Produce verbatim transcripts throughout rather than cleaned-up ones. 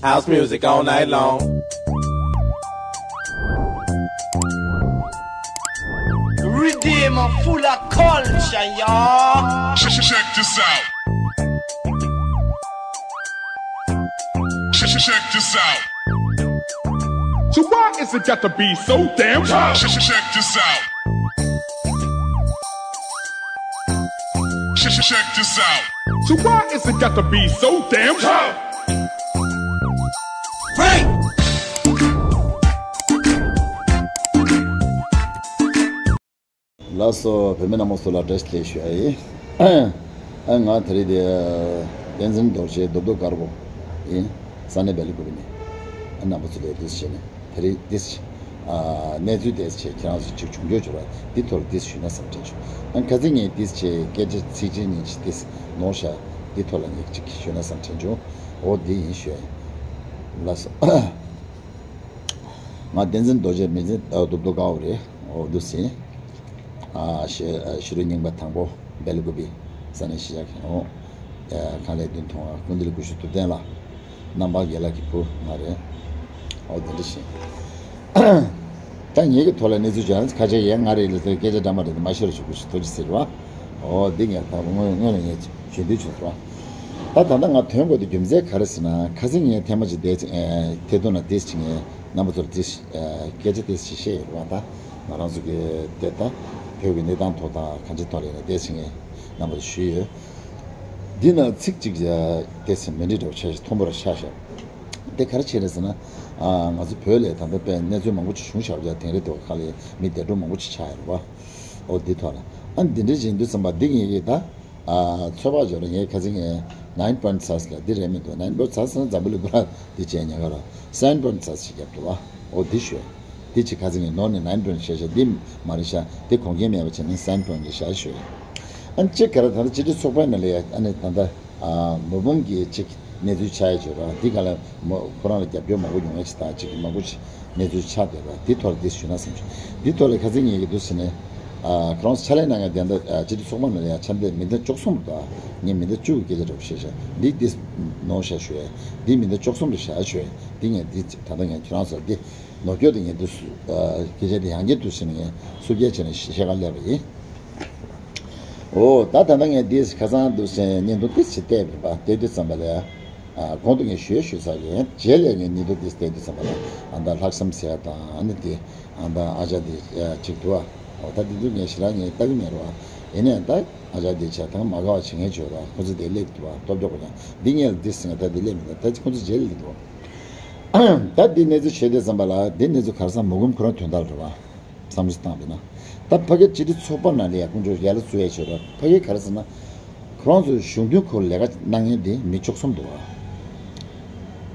House music all night long. Riddim full of culture, y'all. Check, check, check this out. Check, check, check this out. So why is it got to be so damn tough? Check, check, check this out. Check, check, check this out. So why is it got to be so damn tough? Break! ལགས་སོ། བོད་མི་རྣམ་པ་ཚོ་ལ་བཀྲ་ཤིས་བདེ་ལེགས་ཞུ་ཡ་ཡིན། ཨ་ང་དེ་རིང་དེ་བསྟན་འཛིན་རྡོ་རྗེ་རྡོབ་རྡོབ་དཀར་པོ་ཡིན། ས་གནས་སྦེལ་ཀོབ་ནས། ཨ་རྣམ་པ་ཚོ་ལ་འདི་བྱས་ནས་དེ་རིང་འདི་ཨ་གནས་ཚུལ་དེ་བྱས་ཁྱེད་རང་ཚོ་ཅིག་བྱུང་རྒྱུ་བྱུང་བ་འདི་ཐོག་ལ་འདི་ཞུས་ན་བསམ་དྲན་བྱུང་། ཨ་ཁ་སང་ངས་འདི་བྱས་སྐད་ཆ་ཚིག་གཅིག་གཉིས་ཅིག་འདི་ནོར་ཤག་འདི་ཐོག་ལ་ངས་ཅིག་ཞུས་ན་བསམ་དྲན་བྱུང་། འོ་འདི་ཡིན་ཞུ་ཡ་ཡིན། ལགས་སོ། ང་བསྟན་འཛིན་རྡོ་རྗེ་མི་འཛིན་རྡོབ་རྡོབ་དཀར་པོ་རེད། འོ་འདུག་ཟིན། ཨ་ཤི་ཨ་ཤི་རུ་རྙིང་པ་དང་པོ་སྦེལ་ཀོབ་པའི་ས་གནས་གཞིས་ཆགས་ཀྱི་འོ། ཨ་ཁང་ལས་མདུན་ཐོང་བ་ཀུན་འདུལ་དགུ་ཤུ་ཐུབ་བསྟན་ལགས། རྣམ་པ་རྒན་ལགས་ཀྱི་བུ་ང་རེད། འོ་དེ་འདྲ་ཞིག་ད་ངེད་ཀྱི་ཐོག་ལ་གནས་ཚུལ་བྱུང་ན་ཁ་ཆེ་ཡས་ང་རེད་ལ་སྐད་ཆ་འདྲ་མ་རེད་མ་ཤེས་རོགས་ཞུ་དགོས་ཞུ་ཐུགས་རྗེ་ཆེ་ཟེར་བ། འོ་འདི་ངས་ད་སྔོན་སྔོན་ལ་ངས་ཞུ་འདོད་བྱུང་སོང་། ད་ད་ལྟ་ང་ཐོན་དགོས་དེ་རྒྱུ་མཚན་ག་རེ་ཟེར་ན་ཁ་སང་ངས་ཐེངས་མ་གཅིག་དེ་ཨེ་ཐད་གཏོང་ལ་དེ་ཞིག་ངས་རྣམ་པ་ཚོར་དེ་ཞིག་ཨེ་སྐད་ཆ་དེ་ཞིག་བཤད་ཡོད་རེད་བ། ད་ང་རང་ཚོ་གི་དེ་ད་བོད་ཀྱི་གནས་སྟངས་ཐོག་དང་གང་ཅིའི་ཐོག་ལ་ཡིན་ན་དེ་ཞིག་ངས་རྣམ་པ་ཚོར་ཞུས་ཡོད། འདི་ན་ཚིག་གཅིག་དེ་ཞིག་མི་འགྲིག་འདྲ་བོ་ཆགས་ཤག་མཐོན་པོ་ར་ཆགས་ཤག་དེ་ག་རེ་བྱས་རེད་ཟེར་ན། ཨ་ང་ཚོ་བོད་ལ་ད་ལྟ་དཔེ་གནས་ཚུལ་མང་པོ་ཅིག་བྱུང་བཞག་པ་ཡ་དེང་རབས་དེ་བ་ཁ་ལ་མི་འདས་གྲོངས་མང་པོ་ཅིག་ཆགས་ཡོད་རེད་བ། འོ་འདི་ཐོག་ལ། ཨ་འདི་འདྲ་བྱེད་དུས་ཙམ་པ་འདི་ངེད་ཀྱིས་ད། ཨ་ཚོད་དཔག་བྱས་ན་ངས་ཁ་སང་ངས་nine point six ལ་འདི་རེད་མི་འདུག nine point six ཟེར་ན་འཛམ་བུ་གླིང་པུ་ར་འདི་བྱས་ཉེ་ག་ལ་seven point six ཞིག་བརྒྱབ་འདུག་ཨ། འོ་འདི་ཞུ། འདི་ཅིག་ཁ་སང་ངས་ནོར་ནས་nine point བཤད་བཤད་འདི་མ་རེད་ཤག་འདི་གོང་རྐྱེན་མེད་པ་བྱས་ནས་seven point གི་བཤད་ཞུ། ཨ་གཅིག་ག་རེ་ད་ལྟ་སྤྱི་འཐུས་ཚོགས་པའི་ནང་ལ་ཡ་ཨ་ནི་ད་ལྟ། ཨ་མོ་འབུམ་གྱི་ཅིག་གནས་ཚུལ་ཆགས་ཡ་བྱོས་ར་འདི་ག་ལ་མོ་ཁོ་རང་ལ་རྒྱབ་སྐྱོར་མང་པོ་ཡོང་ཡ་ཅིག་དང་ཅིག་མང་པོ་ཅིག་གནས་ཚུལ་ཆགས་བསྡད་ར་འདི་ཐོག་ལ་འདི་ཞུས་ན་བསམ་བྱུང་། འདི་ཐོག་ལ་ཁ་སང་ངེད་ཀྱི་འདུག་ཟེར་ནས་ཨ་ཁོ་རང་ཚོ་ཕྱག་ལས་གནང་མཁན་དེ་འདྲ་ཨ་སྤྱི་འཐུས་ཚོགས་མ་ནང་ལ་ཡ་ཕྱག་འདེད་མི་འདི་བཅུ་གསུམ་རེད་ད། ངས་མི་འདི་བཅུ་གི་སྐད་ཆ་འདྲ་པོ་བཤད་ཤག་འདི་འདི་ནོར་ཤག་ཞུ་ཡ་འདི་མི་འདི་བཅུ་གསུམ་རེད་ཤག་ཞུ་ཡ་འདི་ངས་འདི་ད་ལྟ་ངས་ཁྱེད་རང་ཚོར་འདི་ནོར་སྐྱོར་དེ་ངས་འདི་སུ་ཨ་སྐད་ཆ་འདི་ཡང་བསྐྱར་འདུག་ཟེར་ནས་ངས་སུབ་བརྒྱབ་བྱས་ནས་བཤད་ག་སླེབས་པ་ཡིན། འོ་ད་ད་ལྟ་ངས་འདི་ཁ་སང་འདུག་ཟེར་བརྙན་ཐུང་ཏིས་ཞིག་བལྟས་པ་བལྟས་དུས་ཙམ་པ་ལ་ཨ་གོང་དུ་ངས་ཞུས་ཞུས་ཚར་ཡོད། རྗེས་ལ་ངས་བརྙན་ཐུང་ཏིས་བལྟས་དུས་ཙམ་པ་ལ་ཨ་ད་ལྷག་བསམ་ཟེར་ཡ་དང་ཨ་ནི་དེ་ཨ་ད་ཨ་ཅག་དེ་ཅིག་འདུག་ཨ། འོ་ད་འདི་ཚོ་ངས་ཞེ་དྲག་ངས་ལྟ་གི་མེད་རོགས་ཨ། ཡིན་ནའི་ད་ཨ་ཅག་དེ་བྱས་ད་མ་དགའ་བ་བྱེད་མཁན་བྱོས་རོགས་ཨ། ཁོ་ཚོ་དེ་སླེབས་འདུག་ཨ། སྟོབས་འབྱོར་གོ་ཀྱང་འདི་ངས་ལ་འདི་ཟེར་ང་ད་འདི་སླེབས་མི་འདུག་ད་ཁོ་ཚོ་རྗེས་ལ་སླེབས་འདུག་ད་འདི་གནས་ཚུལ་བྱས་དུས་ཙམ་པ་ལ་འདི་གནས་ཚུལ་ག་རེ་ཟེར་ན་མོ་འབུམ་ཁོ་རང་དོན་དག་རེད་བ། བསམ་བློ་བཏང་བས་ན། ད་ཕ་གི་སྤྱི་འཐུས་ཚོགས་པ་ནང་ལ་ཡ་ཁོང་ཚོས་ཡ་ལ་བཙུགས་ཡ་བྱེད་རོགས་ཕ་གི་ག་རེ་ཟེར་ན། ཁོ་རང་ཚོའི་གཞུང་དོན་ཁོ་ལས་ཀ་གནང་མཁན་དེ་མི་བཅུ་གསུམ་འདུག་ཨ།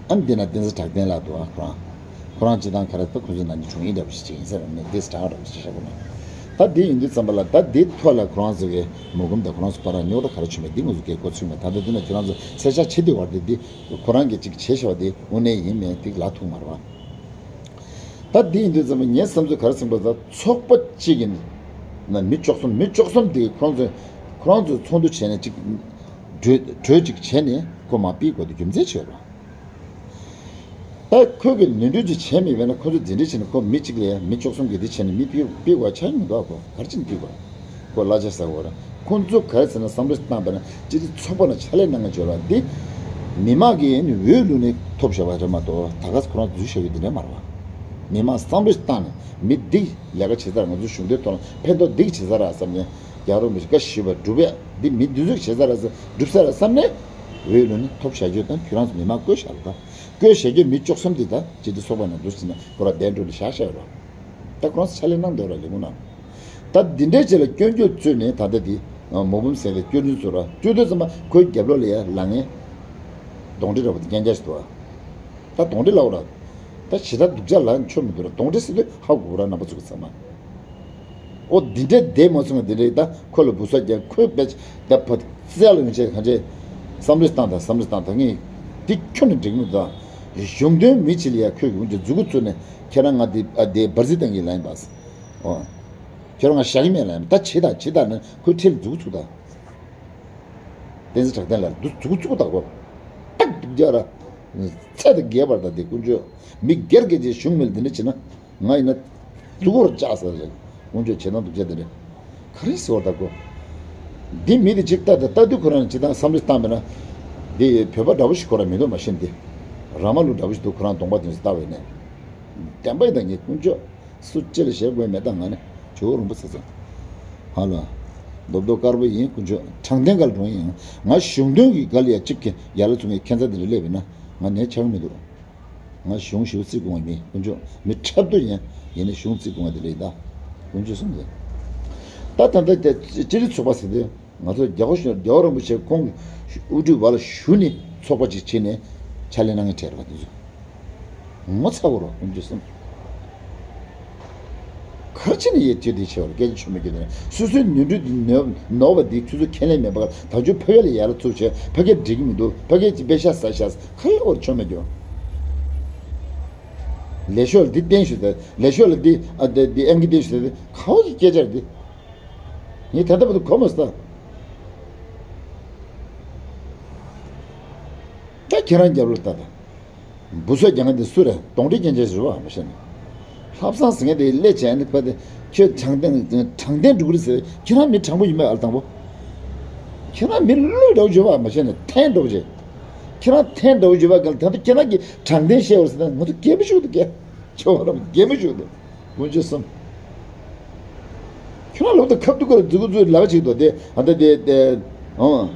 ཨ་འདི་ན་བསྟན་འཛིན་གྲགས་ལྡན་ལགས་འདུག་ཨ་ཁོ་རང་། ཁོ་རང་སྤྱི་བཏང་ག་རེ་ད་ཁོ་ཚོའི་ནང་གི་དྲུང་ཡིག་འདྲ་པོ་ཞིག་ཅིག་ཡིན་ས་རེད་མི་འདི་སི་ཊར་འདྲ་པོ་ཞིག་བྱ་དགོས་ན། ད་འདི་ཡིན་དུས་ཙམ་པ་ལ་ད་འདི་ཐོག་ལ་ཁོ་རང་ཚོ་གི་མོ་འབུམ་དང་ཁོ་རང་ཚོ་བར་ར་རྙོག་དྲ་ག་རེ་བྱུང་མེད་འདི་ང་ཚོ་གི་གོ་ཚུགས་མེད། ད་ལྟ་འདི་ན་ཁྱོད་རང་ཚོ་གསལ་ཆ་ཆེ་འདི་བར་དེ་འདི་ཁོ་རང་གིས་ཅིག་བྱས་བཞག་པ་དེ་དངོས་གནས་ཡིན་མེད་འདི་ལ་ཐུག་མ་རེད་བ། ད་འདི་ཡིན་དུས་ཙམ་པ་ངའི་བསམ་ཚུལ་ག་རེ་ཟེར་བ་ད་ཚོགས་པ་གཅིག་གི་ནང་མི་བཅུ་གསུམ་མི་བཅུ་གསུམ་དེ་ཁོ་རང་ཚོས་ཁོ་རང་ཚོས་ཚོགས་འདུ་བྱས་ནས་གཅིག་གྲོས་གྲོས་གཅིག་བྱས་ནས་ཁོ་མར་ཕུད་དགོས་དེ་རྒྱུ་མཚན་ཆེ་བ། ད་ཁོས་གི་ནོར་འཁྲུལ་ཅིག་བྱས་མེད་པས་ན་ཁོ་ཚོས་འཛིན་ཁྲིམས་བྱས་ནས་ཁོ་མི་གཅིག་ལ་མི་བཅུ་གསུམ་གི་དེ་བྱས་ནས་མི་ཕུད་ཕུད་དགོས་ཆགས་ཀྱི་མི་འདུག་ཨ། ཁོ་ག་རེ་བྱས་ནས་ཕུད་དགོས། ཁོ་གླ་ཆ་ཟ་དགོས་ར། ཁོ་ཚོ་ག་རེ་ཟེར་ན་བསམ་བློ་བཏང་པ་ན་སྤྱི་འཐུས་ཚོགས་པ་ནང་ཕྱག་ལས་གནང་མཁན་བྱོས་ར་འདི། མི་མང་གིས་ནི་འོས་བླུགས་ནས་ཐོབ་བཞག་པ་རེད་མ་གཏོགས་ད་ག་ཁོ་རང་འཛུལ་བཞག་རྒྱུ་འདི་འདྲ་མ་རེད་བ། མི་མང་བསམ་བློ་བཏང་ནས་མི་འདི་ལས་ཀ་བྱེད་ས་ར་ང་ཚོ་གཞུང་འབྲེལ་ཐོག་ལ་ཕན་ཐོགས་འདི་བྱེད་ས་ར་བསམ་ནས་རྒྱག་རོགས་མི་བྱེད་བཀའ་ཞུས་པ་སྒྲུབ་ཡ་འདི་མི་འདི་ཚོས་བྱེད་ས་ར་བསམ་སྒྲུབ་ས་ར་བསམ་ནས་འོས་བླུགས་ནས་ཐོབ་བཞག་རྒྱུ་དང་ཁྱོད་རང་ཚོ་མི་མང་བསྐོས་བཞག་ར་ད་བསྐོས་བཞག་རྒྱུ་མི་བཅུ་གསུམ་འདི་ད་སྤྱི་འཐུས་ཚོགས་པ་ནང་འདུག་ཟེར་ནས་ཁོ་ར་གདན་དྲུང་ནས་བཞག་བཞག་ར། ད་ཁོ་རང་ཚོ་ཕྱག་ལས་གནང་འདོད་ར་ལས་ཁུངས་ནང་། ད་འདི་འདྲའི་ཆེད་ལ་སྐྱོན་བརྗོད་བཙུགས་ནས་ད་ལྟ་འདི་མོ་འབུམ་ཟེར་བའི་སྐྱོན་འཛུགས་ཚོ་ར་བཅོས་དུས་ཙམ་པ་ཁོའི་རྒྱབ་ལོགས་ལ་ཡ་ལངས་ངན་གདོན་འདྲེ་འདྲ་པོ་དེ་རྐྱང་རྐྱང་ཞིག་འདུག་ཨ། ད་གདོན་འདྲེ་ལབ་ར། ད་ཞེ་དྲག་སྡུག་ཅག་ལ་ཆོ་མི་འདུག་ར་གདོན་འདྲེ་ཟེར་དུས་ཧ་གོ་ར་རྣམ་པ་ཚོ་གི་ཚང་མ། ཨོ་འདི་འདྲའི་བསྡད་མ་སོང་ང་འདི་འདྲའི་ད་ཁོ་ལ་འབུ་སོགས་རྒྱག་ཁོའི་དཔེ་ད་ཕ་རྩེ་ལ་ཡོང་ཆེད་གང་ཆེ་བསམ་བློ་བཏང་དང་བསམ་བློ་བཏང་ད་ངས་འདི་ཁྱོན་ནས་འགྲིག་མི་འདུག་ཨ། གཞུང་དོན་མི་ཆེ་ལ་ཡ་ཁོས་གི་འདི་མཛུ་གུ་བཙུགས་ནས་ཁྱེད་རང་ང་འདི་ཨ་འདི་འབར་རྩིས་བཏང་གི་ལ་ཡིན་པ། ཨོ། ཁྱོད་རང་ང་བཞག་གི་མེད་ལ་ཡིན་ད་བྱེད་དང་བྱེད་དང་ནི་ཁོའི་ཁྲིད་ལ་མཛུ་གུ་བཙུགས་དང་། བསྟན་འཛིན་གྲགས་ལྡན་ལ་འདུག་མཛུ་གུ་བཙུགས་དང་གོ། ཏག་འདུག་རྒྱག་ར། ཚད་དང་བརྒལ་བར་ད་དེ་དཀོན་མཆོག་མི་སྒེར་སྒེར་གྱི་གཞུང་མི་ལ་དེ་འདྲ་བྱེད་ན། ང་ཡིན་ན་གཙུག་པོར་བཅག་ཟེར་རེད། དཀོན་མཆོག་བྱེད་སྟངས་སྡུག་ཅག་དེ་རེད། ག་རེ་ཟེར་བ་ད་གོ། འདི་མི་དེ་ཅིག་ལྟ་དང་ལྟ་དུས་ཁོ་རང་ཅི་ཐང་བསམ་བློ་བཏང་བས་ན། འདི་བོད་པ་འདྲ་བོ་ཞིག་ཁོ་རང་མི་འདུག་མ་གཞི་འདི། ར་མ་ལུག་འདྲ་བོ་ཞིག་འདུག་ཁོ་རང་གདོང་པ་དེ་ཚོ་ལྟ་བས་ནས། བདེན་པ་ཡིན་ད་ངས་དཀོན་མཆོག་སུ་ཅི་ལ་ཞེད་དགོས་མེད་ད་ང་ནི་ཇོ་བོ་རིན་པོ་ཆེ་ཚང་། ཧ་ལ། རྡོབ་རྡོབ་དཀར་པོ་ཡིན་དཀོན་མཆོག་དྲང་བདེན་ག་ལ་འགྲོ་ཡིན། ང་གཞུང་དོན་གྱི་ག་ལ་ཡ་གཅིག་གི་ཡ་ལ་ཚུགས་མཁན་ཁྱད་མཚར་དེ་འདྲ་སླེབས་ཡིན་ན་ང་ནད་ཆགས་མི་འདུག་ང་གཞུང་ཞུ་རྩིས་སྐོང་བའི་མི་དཀོན་མཆོག་མི་འཁྲབ་སྟོན་ཡིན། ཡིན་ནས་གཞུང་རྩིས་སྐོང་བ་དེ་ལས་ད་དཀོན་མཆོག་གསུམ་ཡིན། ད་ད་ལྟ་དེ་སྤྱི་འཐུས་ཚོགས་པ་ཟེར་དུས་ང་ཚོ་རྒྱལ་བ་ཞུ་རྒྱལ་བ་རིན་པོ་ཆེ་ཁོང་གི་དབུ་ཁྲིད་བར་ལ་ཞུ་ནས་ཚོགས་པ་ཅིག་བྱས་ནས་ཕྱག་ལས་གནང་མཁན་གྲས་རེད་བ། དེ་ཚོ་ངོ་ཚ་བོ་རོ་དཀོན་མཆོག་གསུམ། གར་ཕྱིན་ནས་ཡེ་ཅི་དེ་ཆེ་བར་སྐད་ཆ་ཆོ་མེད་ཀྱི་དེ་སོ་སོའི་ནོར་འཁྲུལ་དེ་ནོར་ནོར་བ་དེ་ཆུ་ཚོད་ཁས་ལེན་མེད་པར་ད་ཆུ་ཕ་གི་ལ་ཡར་ལ་ཚུགས་བྱས་ཕ་གི་འགྲིག་གི་མི་འདུག་ཕ་གི་ཅི་པེ་ཤ་ཟ་ཤ་ག་ལ་བར་ཆོ་མེད་ཀྱོ། ལས་ཤོག་ལ་འདི་བསྟན་ཞུ་ཟེར། ལས་ཤོག་ལ་འདི་ཨ་འདི་འདི་ཨང་ཀི་བསྟན་ཞུ་ཟེར། ག་བ་གི་སྐད་ཆ་རེད་འདི། ངས་ད་ལྟ་བར་དུ་གོ་མ་སོང་ད། ད་ཁྱེད་རང་རྒྱབ་ལ་ལྟ་ད། འབུ་སོ་རྒྱག་མཁན་དེ་སུ་རེད། གདོན་འདྲེ་རྐྱང་རྐྱང་ཞིག་རེད་བ་མ་ཤེས་ན། ལྷ་བསང་ཟེར་མཁན་དེ་སླེབས་བྱས་ནི་ཕ་དེ་ཁྱོད་དྲང་བདེན་དྲང་བདེན་འགྲུག་རེད་ཟེར། ཁྱེད་རང་མི་དྲང་པོ་ཡིན་པས་ཨ་ལ་དང་པོ། ཁྱེད་རང་མི་བླུན་འདྲ་བོ་བརྗོད་བ་མ་ཤེས་ན་འཐེན་འདྲ་བོ་བྱེད། ཁྱེད་རང་འཐེན་འདྲ་བོ་བརྗོད་བ་གང་ལ་ད་ལྟ་ཁྱེད་རང་གིས་དྲང་བདེན་བཤད་བར་ཟེར་ན་ང་ཚོ་རྒན་མོ་ཞིག་འདུག་གས། ཁྱོད་རང་རྒན་མོ་ཞིག་འདུག་དཀོན་མཆོག་གསུམ། ཁྱོད་རང་ལོག་ཏུ་ཁབ་ཏུ་ཁར་འཛུལ་འཛུལ་ལབ་ཅིག་ཏུ་དེ་ཨ་ད་དེ་དེ་ཨང་།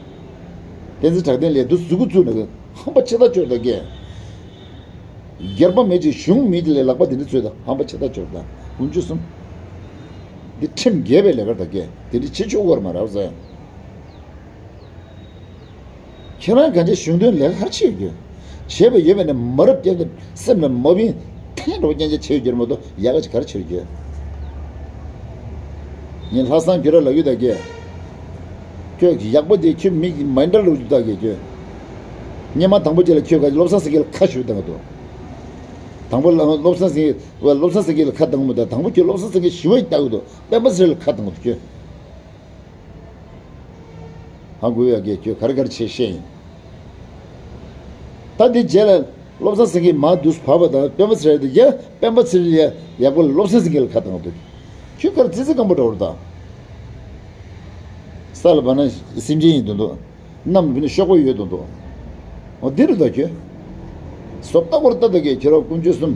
བསྟན་འཛིན་གྲགས་ལྡན་ལས་དུ་གཟུགས་པོ་བཙུགས་ནས་ཧམ་པ་ཆེ་ཐག་ཆོད་ད་གས། སྒེར་པ་མེད་ཅིག་གཞུང་མེད་ཅིག་ལས་ལག་པ་དེ་འདྲ་ཚོས་ད་ཧམ་པ་ཆེ་ཐག་ཆོད་ད་དཀོན་མཆོག་གསུམ། འདི་ཁྲིམས་འགལ་བའི་ལས་ཀ་ད་གས་དེ་འདྲ་བྱེད་ཆོག་གོ་ར་མ་རག་ཟེར། ཁྱེད་རང་གང་ཅི་གཞུང་དོན་ལས་ཀ་ག་རེ་བྱེད་རྒྱུ། བྱས་པ་ཡོད་པ་ནས་མ་རབས་བརྒྱབ་ནས་སེམས་ལ་མ་བིན་ཐེངས་འགྲོ་སྙན་ཆ་བྱེད་རྒྱུ་མ་གཏོགས་ཡག་ག་ཅིག་ག་རེ་བྱེད་རྒྱུ། ངས་ལྷ་བསང་ཁྱོད་ར་ལབ་ཡོད་ད་གས། ཁྱོད་ཡག་པོ་དེ་ཁྱོད་མིག་མ་འདྲ་ལོ་རྒྱུ་ད་གས་ཁྱོད། སྙེ་མ་དང་པོ་ཅིག་ལ་ཁྱོད་ག་ཅི་བློ་བཟང་སེང་གེ་ལ་ཁ་ཞུ་བཏང་གི་འདུག་དང་པོ་ལ་བློ་བཟང་སེང་གེ་བློ་བཟང་སེང་གེ་ལ་ཁ་བཏང་གི་མི་འདུག་དང་པོ་ཁྱོད་བློ་བཟང་སེང་གེ་ཞུ་བ་ཡིན་ལྟ་གི་འདུག་སྤེན་པ་ཚེ་རིང་ལ་ཁ་བཏང་གི་འདུག་ཁྱོད། ཧ་གོ་ཡ་གི་ཁྱོད་ག་རེ་ག་རེ་བྱེད་ཤེས་ཡིན། ད་འདི་རྗེས་ལ་བློ་བཟང་སེང་གེ་མ་འདུག་བབས་པ་དང་སྤེན་པ་ཚེ་རིང་དེ་ཡ་སྤེན་པ་ཚེ་རིང་ཡ་ཡག་པོ་ལ་བློ་བཟང་སེང་གེ་ལ་ཁ་བཏང་འདུག་ཁྱོད་ག་རེ་ཙི་ཙི་སྐམ་པོ་འདྲ་བོ་རེད་ད། ས་ལ་བབས་ན་སེམས་ཅན་ཡིན་འདུག་འདུག་གནམ་ལ་བབས་ན་གཤོག་པ་ཡོད་འདུག་འདུག་འོ་འདི་རེད་ད་ཁྱོད། བཟོ་ལྟ་བུར་ལྟ་ད་གས་ཁྱོད་རང་དཀོན་མཆོག་གསུམ།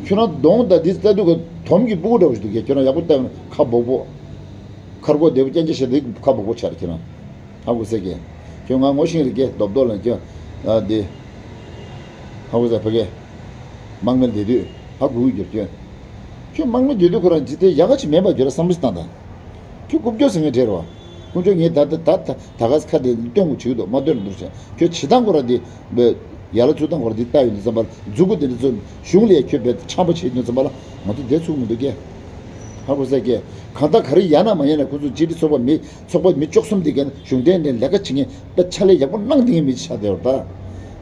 ཁྱོད་རང་གདོང་དང་འདི་ལྟ་དུས་ཀ་དོམ་གྱི་སྤུ་གུ་འདྲ་བོ་ཞིག་འདུག་གས། ཁྱོད་རང་ཡག་པོ་བལྟས་ན་ཁ་སྦུག་སྦུག་ཁ་རྒོ་བདེ་པོ་རྐྱང་རྐྱང་བྱས་ཏེ་ཁ་སྦུག་སྦུག་ཆགས་རེད་ཁྱོད་རང་། ཧ་གོ་སོང་གས། ཁྱོད་ང་ངོ་ཤེས་རེད་གས། རྡོབ་རྡོབ་ལ་ཁྱོད་ཨ་འདི། ཧ་གོ་སོང་ཕ་གས། དམག་མི་བསྡད་དུས་ཧ་གོ་གི་ཡོད་ཁྱོད། ཁྱོད་དམག་མི་བསྡད་དུས་ཁོ་རང་ཇི་ལྟར་ཡག་ག་ཅིག་མེད་པ་ཁྱོད་རང་བསམ་བློ་ཞིག་བཏང་དང་། ཁྱོད་རྐུབ་ཀྱོག་ཟེར་མཁན་གྲས་རེད་བ། དཀོན་མཆོག་ངས་ད་ད་ད་ད་ག་ས་ཁ་དེ་སྟོན་དགོས་བྱེད་ཀྱི་འདུག་མ་སྟོན་ན་འདུག་ཟེར་ཁྱོད་བྱེད་སྟངས་ཁོ་ར་འདི་འབད། ཡ་ལ་ཚུར་བཏང་ཁོ་ར་འདི་ལྟ་ཡོད་འདུག་བསམ་པ་མཛུ་གུ་འདི་འདྲ་ཚོ་གཞུང་ལས་ཁྱོད་འབད་ཁྲམ་པ་བྱེད་འདུག་བསམ་པ་ལ་ང་ཚོ་བསྡད་ཚུགས་མི་འདུག་གས། ཧ་གོ་སོང་གས། གང་ལྟར་ག་རེ་ཡ་ན་མ་ཡ་ན་ཁོ་ཚོ་སྤྱི་འཐུས་ཚོགས་པ་མི་ཚོགས་པ་མི་བཅུ་གསུམ་དེ་གས་གཞུང་འབྲེལ་ནས་ལས་ཀ་བྱེད་མཁན་ད་ཕྱག་ལས་ཡག་པོ་གནང་བསྡད་མཁན་མི་ཆགས་བསྡད་ཡོད་རེད་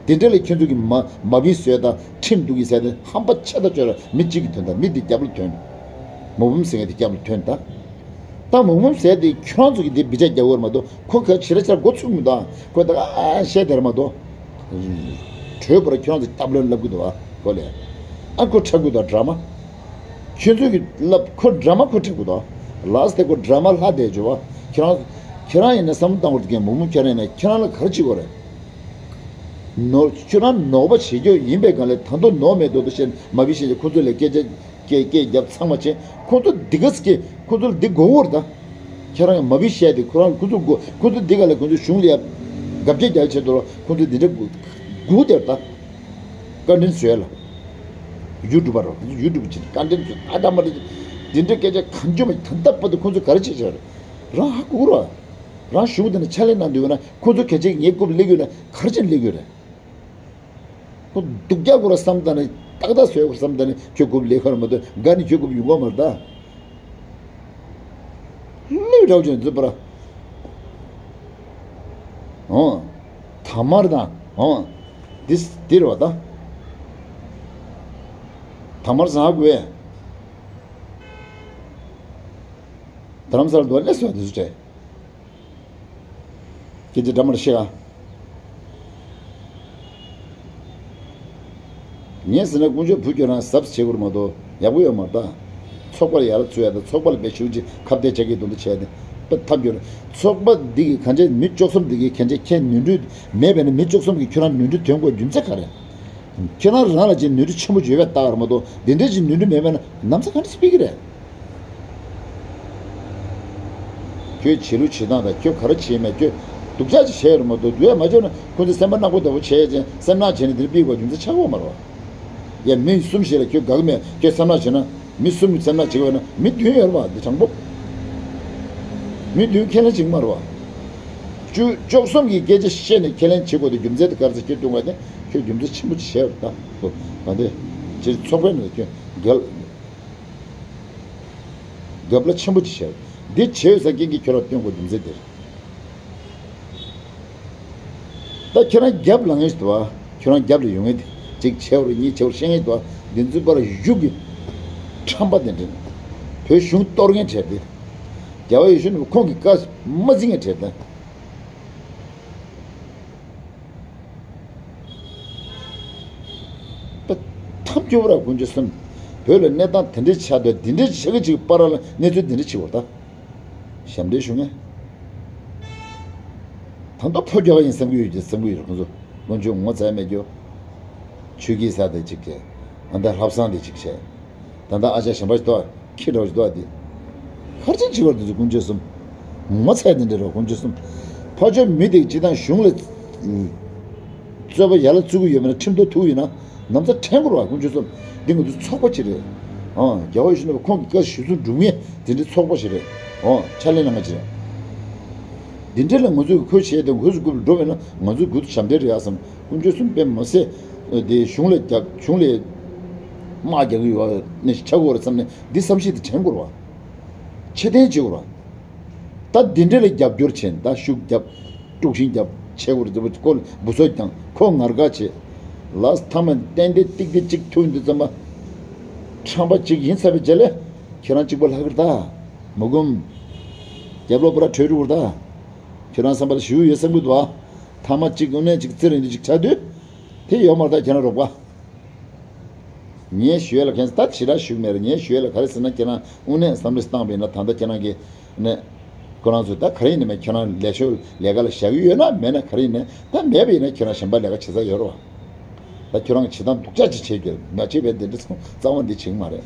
ད། དེ་འདྲ་ལས་ཁྱོད་ཚོ་གི་མ་མ་བིན་བཟོས་ད། ཁྲིམས་འདུག་གི་ཟེར་ཏེ་ཧམ་པ་ཆེ་ད་ཅོ་ར་མི་གཅིག་གི་དོན་དག་མི་འདི་རྒྱབ་ལ་ཐོན། མུ་བུམ་ཟེར་མཁན་དེ་རྒྱབ་ལ་ཐོན་ད། ད་མུ་བུམ་ཟེར་དེ་ཁྱོད་རང་ཚོ་གི་དེ་བི་ཅག་རྒྱག་འོར་མ་གཏོགས་ཁོ་ག་ཕྱི་ར་ཕྱིར་འགོ་ཚུགས་མི་འདུག་ཁོ་ད་ཨ་བཤད་དེར་མ་གཏོགས། གྲོས་པོ་ར་ཁྱོད་རང་ཚོ་སྐྱབས་ལོན་ལབ་གི་འདུག་ཨ་ཁོ་ལས། ཨ་ཁོ་ཁྲག་གི་འདུག་ཌ་ར་མ། ཁྱོད་ཚོ་གི་ལབ་ཁོ་ཌ་ར་མ་ཁོ་ཁྲག་གི་འདུག་ལགས་དེ་ཁོ་ཌ་ར་མ་ལྷ་དེ་བྱོས་བ། ཁྱོད་རང་ཁྱོད་རང་ཡིན་ན་བསམ་བློ་བཏང་དགོས་ཀྱི་མུ་བུམ་ཁྱོད་རང་ཡིན་ན་ཁྱོད་རང་ལ་ག་རེ་བྱེད་དགོས་རེད། ནོར་ཁྱོད་རང་ནོར་བ་བྱེད་རྒྱུ་ཡིན་པའི་སྒང་ལས་ད་དུང་ནོར་མེད་དོ་དོ་བཤད་མ་བི་ཤེས་ཀྱི་ཁོ་ཚོ་ལས་སྐད་ཆ་སྐད་སྐད་རྒྱབ་ཚང་མ་བྱས་ཁོ་ཚོ་འདི་ག་སྐད་ཁོ་ཚོ་ལ་འདི་དགོས་བོར་ད། ཁྱེད་རང་མ་བི་བཤད་དེ་ཁོ་རང་ཁོ་ཚོ་དགོས་ཁོ་ཚོ་འདི་ག་ལས་ཁོ་ཚོ་གཞུང་ལ་ཡ་དགབ་རྒྱག་རྒྱག་ཆེད་དུ་ལ་ཁོ་ཚོ་འདི་འདྲ་དགོས་དགོས་དེར་ད། བཀའ་དྲིན་བཟོས་ལ། ཡུ་ཊུབ་པ་རོ་ཡུ་ཊུབ་བྱེད་བཀའ་དྲིན་བཟོས་ཨ་ད་མ་རེད། འདི་འདྲ་སྐད་ཆ་གང་བྱུང་མ་ད་ལྟ་བར་དུ་ཁོ་ཚོ་ག་རེ་བྱེད་བྱ་རེད། རང་ཧ་གོ་ར། རང་གཞུང་དེ་ནས་ཕྱག་ལས་གནང་འདོད་ཡོད་ན་ཁོ་ཚོ་གལ་ཆེ་ངའི་རྐུབ་སླེབས་ཡོད་ན་ག་རེ་བྱས་ནས་སླེབས་ཡོད་རེད། ཁོ་སྡུག་ཅག་ཁོ་ར་བསམ་ད་ནི་ཏག་ཏག་བཟོས་ཁོ་བསམ་ད་ནི་ཁྱོད་རྐུབ་སླེབས་ཁར་མ་གཏོགས་དགའ་ནི་ཁྱོད་རྐུབ་ཡོང་གི་མ་རེད་ད། ལུས་རག་ཅན་རྫུན་པ་ར། ཨོ། ཐ་མར་དང་ཨོ། འདི་འདི་རེད་བ་ད། ཐ་མར་བཟང་དགོས། རྡ་རམ་ས་ལ་འདུག་ལས་སོ་འདི་ཚོ་སྤྲད། སྐད་ཆ་འདྲ་མར་བཤད་ཨ། ངས་ཟེར་ན་དཀོན་མཆོག་བུ་ཁྱོད་རང་གཟབ་བྱེད་དགོས་མ་གཏོགས་ཡག་པོ་ཡོད་མ་རེད་ད། ཚོགས་པར་ཡར་ལ་ཚུད་ཡ་ད་ཚོགས་པ་ལ་དཔེ་ཞུ་ཅིག་ཁ་གཏད་བྱ་གི་དོན་དུ་བྱས་ཏེ་དཔེ་ཐབས་སྐྱོ་རེད། ཚོགས་པ་འདི་གི་གང་བྱས་མི་བཅུ་གསུམ་འདི་གི་གང་བྱས་ཁྱེད་ནོར་འཁྲུལ་མེད་པས་ན་མི་བཅུ་གསུམ་གྱིས་ཁྱོད་རང་ནོར་འཁྲུལ་འདོན་དགོས་རྒྱུ་མཚན་ག་རེ། ཁྱེད་རང་རང་ལ་ཅིག་ནོར་འཁྲུལ་ཆེན་པོ་ཡོད་པའི་རྟགས་རེད་མ་གཏོགས་འདི་འདྲའི་ཅིག་ནོར་འཁྲུལ་མེད་པས་ན་ནམ་ས་ག་འདྲ་ཞིག་ཕེབས་ཀྱི་རེད། ཁྱོད་བྱེད་ལུགས་བྱེད་སྟངས་དང་ཁྱོད་ག་རེ་བྱེད་མེད་ཁྱོད་སྡུག་ཅག་ཅིག་བྱས་ཡོད་རེད་མ་གཏོགས་སྡུག་ཡ་མ་བྱས་ན་ཁོ་ཚོས་སེམས་པ་ནག་པོ་ལྟ་བུ་བྱས་ཅིང་སེམས་ནག་བྱས་ནས་འདིར་ཕེབས་དགོས་རྒྱུ་མཚན་ཆགས་ཀྱི་ཡོད་མ་རེད་བ། ཡ་མི་གསུམ་ཞིག་ལ་ཁྱོད་དགའ་གི་མེད་ཁྱོད་སེམས་ནག་བྱས་ན་མི་གསུམ་སེམས་ནག་བྱེད་ཀྱི་ཡོད་ན་མི་བདུན་ཡོད་རེད་བ་འདི་དྲང་པོ། མི་བདུན་ཁས་ལེན་བྱེད་ཀྱི་མ་རེད་བ། བཅུ་བཅུ་གསུམ་གྱིས་སྐད་ཆ་བཤད་ནས་ཁས་ལེན་བྱེད་དགོས་དེ་རྒྱུ་མཚན་དེ་ག་རེ་ཟེར་ཁྱོད་སྟོན་དགོས་དེ་ཁྱོད་རྒྱུ་མཚན་ཆེན་པོ་ཅིག་བྱས་ཡོད་རེད་ད། ད་འདི་ཅིག་ཚོགས་པའི་ནང་ཁྱོད་རྒྱལ། རྒྱབ་ལ་ཆེན་པོ་ཅིག་བྱས། འདི་བྱས་ཡོད་ས་རྐྱེན་གྱིས་ཁྱོད་རང་སྟོན་དགོས་རྒྱུ་མཚན་དེ་རེད། ད་ཁྱོད་རང་རྒྱབ་ལ་ངེས་ཤིག་འདུག་བ། ཁྱོད་རང་རྒྱབ་ལ་ཡོང་ངེས་དེ་གཅིག་བྱས་བར་གཉིས་བྱས་བར་བཤད་ངེས་འདུག་བ། འདི་ཚོའི་བར་གཞུག་གི་ཁྲམ་པ་དེ་འདྲ་བོད་གཞུང་གཏོར་མཁན་བྲལ་ཏེ། རྒྱལ་བ་ཡེ་ཤེས་མགོན་པོ་ཁོང་གི་བཀའ་མ་འཛིན་མཁན་བྲལ་ཏེ། པ། ཐབས་སྐྱོ་བོ་ར་དཀོན་མཆོག་གསུམ། བོད་ལ་གནས་སྟངས་དེ་འདྲའི་ཆགས་འདུག་འདི་འདྲའི་ཆགས་ཀྱི་ཅིག་པ་ར་ལ་གནས་ཚུལ་འདི་འདྲ་ཆེ་བོ་ད། ཞབས་འདྲེན་ཞུ་མཁན། ད་ལྟ་ཕོ་རྒྱག་ཡིན་བསམ་གྱི་ཡོད་ཀྱི་བསམ་གྱི་ཡོད་རེད་ཁོང་ཚོ། དཀོན་མཆོག་ངོ་ཚ་མེད་རྒྱུ། ཆོས་ཀྱི་ས་དེ་ཅིག་བྱས། ཨ་ད་ལྷ་བསང་དེ་ཅིག་བྱས། ད་ལྟ་ཨ་ཅག་གཞན་པ་ཞིག་འདུག་ཁྱི་འདྲ་བ་ཞིག་འདུག་དེ། ཁར་ཅན་བྱེད་པར་དེ་ཚོ་དཀོན་མཆོག་གསུམ། ངོ་ཚ་དེ་འདྲ་རེད་དཀོན་མཆོག་གསུམ། ཕ་ཆོས་མི་དེ་སྤྱི་བཏང་གཞུང་ལ། རྩོད་པ་ཡར་ལ་བཙུགས་ཀྱི་ཡོད་མེད་ན་ཁྲིམས་ཐོག་ཐུག་ཡིན་ན། ནམ་ས་ཁྲེང་དགོས་རེད་བ་དཀོན་མཆོག་གསུམ། འདི་ང་ཚོ་ཚོགས་པ་ཅིག་རེད། ཨང་རྒྱལ་བ་ཡེ་ཤེས་མགོན་པོ་ཁོང་གི་བཀའ་ཞུ་ཚུལ་སྒྲུབ་མཁན་དེ་འདྲའི་ཚོགས་པ་ཞིག་རེད། ཨང་ཕྱག་ལས་གནང་མཁན་ཅིག་རེད། འདི་འདྲ་ལ་ང་ཚོས་ཁོས་བྱས་ཏེ་ཁོས་སུ་རྒུད་ལ་འགྲོ་བས་ན་ང་ཚོའི་རྒྱུད་དུ་ཞབས་འདྲེན་རེད་ཨ་བསམ། དཀོན་མཆོག་གསུམ་དཔེ་མ་སྲིད། དེ་གཞུང་ལ་རྒྱབ་གཞུང་ལ་དམག་རྒྱག་གི་ཡོད་ནི་ཆགས་དགོས་རེད་བསམ་ནས་འདི་བསམ་ཤེས་དེ་དྲན་དགོས་རེད་བ། ཕྱིར་འཐེན་བྱེད་དགོས་རེད་བ། ད་འདི་འདྲ་ལ་རྒྱབ་སྐྱོར་བྱས་ད་ཤུགས་རྒྱབ། དཀྲུག་ཤིང་རྒྱབ་བྱེད་དགོས་རེད་ཟེར་བ་ཁོ་འབུ་ཚོགས་ཀྱང་ཁོ་ངར་དགའ་བྱེད། ལགས་ཐ་མ་ཏན་ཏན་ཏིག་ཏིག་ཅིག་ཐུག་འདི་ཙམ་པ། ཁྲམ་པ་ཅིག་ཡིན་ཚར་བའི་རྗེས་ལ་ཁྱེད་རང་གཅིག་པ་ལྷག་གི་རེད་ད། མ་འགུམ། རྒྱབ་ལོགས་པ་ར་བྲོས་འགྲོ་གི་རེད་ད། ཁྱོད་རང་བསམ་པ་ལ་ཞུ་ཡོད་བསམ་གི་འདུག་ཨ། ཐ་མ་གཅིག་དངོས་གནས་གཅིག་རྩེ་རིང་དུ་གཅིག་ཆགས་དུས། དེ་ཡོད་མ་རེད་ད་ཁྱེད་རང་རོགས་པ། ངས་ཞུ་ཡ་ལ་ཁྱེད་ད་ཕྱི་ར་ཞུ་གི་མེད་རེད། ངས་ཞུ་ཡ་ལ་ག་རེ་ཟེར་ན་ཁྱེད་རང་དངོས་གནས་བསམ་བློ་བཏང་བ་ཡིན་ན་ད་ལྟ་ཁྱེད་རང་གི་ནས། ཁོ་རང་ཚོས་ད་ག་རེ་ཡིན་ན་མེད་ཁྱེད་རང་ལས་ཤོག་ལས་ཀ་ལ་བཞག་གི་ཡོད་ན་མེད་ན་ག་རེ་ཡིན་ན་ད་མེད་པ་ཡིན་ན་ཁྱེད་རང་གཞན་པ་ལས་ཀ་བྱེད་ས་ཡོད་རེད་བ། ད་ཁྱོད་རང་གི་བྱེད་སྟངས་སྡུག་ཅག་ཅིག་བྱེད་རྒྱུ་མ་བྱེད་པའི་འདི་འདྲ་སོང་རྩ་བ་འདི་བྱེད་ཀྱི་མ་རེད།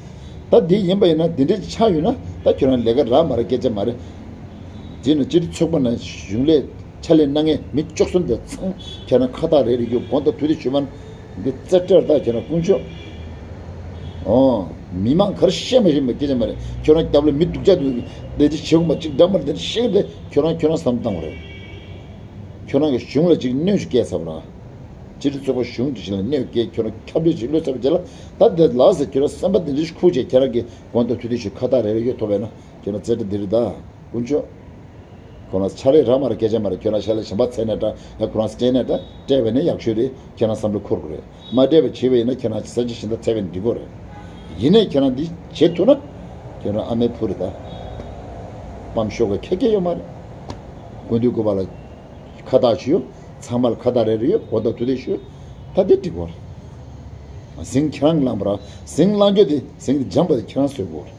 ད་འདི་ཡིན་པ་ཡིན་ན་འདི་འདྲ་ཅིག་ཆགས་ཡོད་ན་ད་ཁྱོད་རང་ལས་ཀ་རག་མ་རག་སྐད་ཆ་མ་རེད། དེ་ནི་སྤྱི་འཐུས་ཚོགས་པ་ནང་གཞུང་ལས་ཕྱག་ལས་གནང་མཁན་མི་བཅུ་གསུམ་དེ་ཚང་ཁྱེད་རང་ཁ་བཏགས་རེ་རེ་གྱོན་དགོང་དག་དུས་དེ་ཞུ་མ་འདི་རྩེ་སྤྲེལ་ད་ཁྱེད་རང་དཀོན་མཆོག་ཨོ། མི་མང་གར་བཤད་མ་ཤེས་པ་སྐད་ཆ་མ་རེད། ཁྱོད་རང་རྒྱབ་ལ་མི་སྡུག་ཅག་འདུག་འདི་འདྲ་བྱེད་དགོས་པ་གཅིག་འདྲ་མ་རེད་འདི་འདྲ་བཤད་དེ་ཁྱོད་རང་ཁྱོད་རང་བསམ་བཏང་དགོས་རེད། ཁྱོད་རང་གི་གཞུང་ལ་གཅིག་གནོན་ཞིག་བསྐྱལ་ཚར་བ་ར། སྤྱི་འཐུས་ཚོགས་པ་གཞུང་དེ་བཞིན་ལ་གནོན་བསྐྱལ་ཁྱོད་རང་ཁྱབ་སྤེལ་ཞིག་བློས་ཚར་བ་རྗེས་ལ་ད་འདི་ལགས་སེ་ཁྱོད་རང་བསམ་པ་འདི་འདྲ་ཞིག་ཁུག་བྱས་ཁྱེད་རང་གི་དགོང་དག་དུས་དེ་ཞིག་ཁ་བཏགས་རེ་རེ་གྱོན་ཐུབ་པས་ན་ཁྱོད་རང་རྩེ་གྲ་འདི་རེད་ད། དཀོན་མཆོག་ཁོ་རང་ཕྱག་ལས་རག་མ་རག་སྐད་ཆ་མ་རེད། ཁྱོད་རང་ཤ་ལས་གཞན་པ་འཚོལ་ནས་འདྲ་ཡང་ཁོ་རང་སྐྱེལ་ནས་འདྲ་སྤྲད་པ་ཡིན་ན་ཡག་ཤོས་རེད། ཁྱེད་རང་བསམ་བློ་འཁོར་དགོས་རེད། མ་སྤྲད་པ་བྱས་པ་ཡིན་ན་ཁྱེད་རང་ས་ཆ་གཞན་དུ་འཚོལ་བ་ཡིན་ན་འགྲིག་གི་རེད། ཡིན་ནའི་ཁྱེད་རང་འདི་བྱེད་ཐུབ་ན་ཁྱེད་རང་ཨ་མའི་བུ་རེད་ད། སྤམ་ཤོག་གི་ཁེ་ཁེ་ཡོད་མ་རེད། དགུན་དུས་དགུ་པ་ལ་ཁ་བཏགས་ཞུ། ཚང་མ་ལ་ཁ་བཏགས་རེ་རེ་ཡོད་དགོང་དག་དུས་དེ་ཞུ། ད་འདི་འགྲིག་གི་རེད། ཟིང་ཁྱེད་རང་བླངས་པ་ར་ཟིང་བླང་རྒྱུ་དེ་ཟིང་དེ་འཇམ་པ་དེ་ཁྱེད་རང་བཟོས་དགོས་རེད།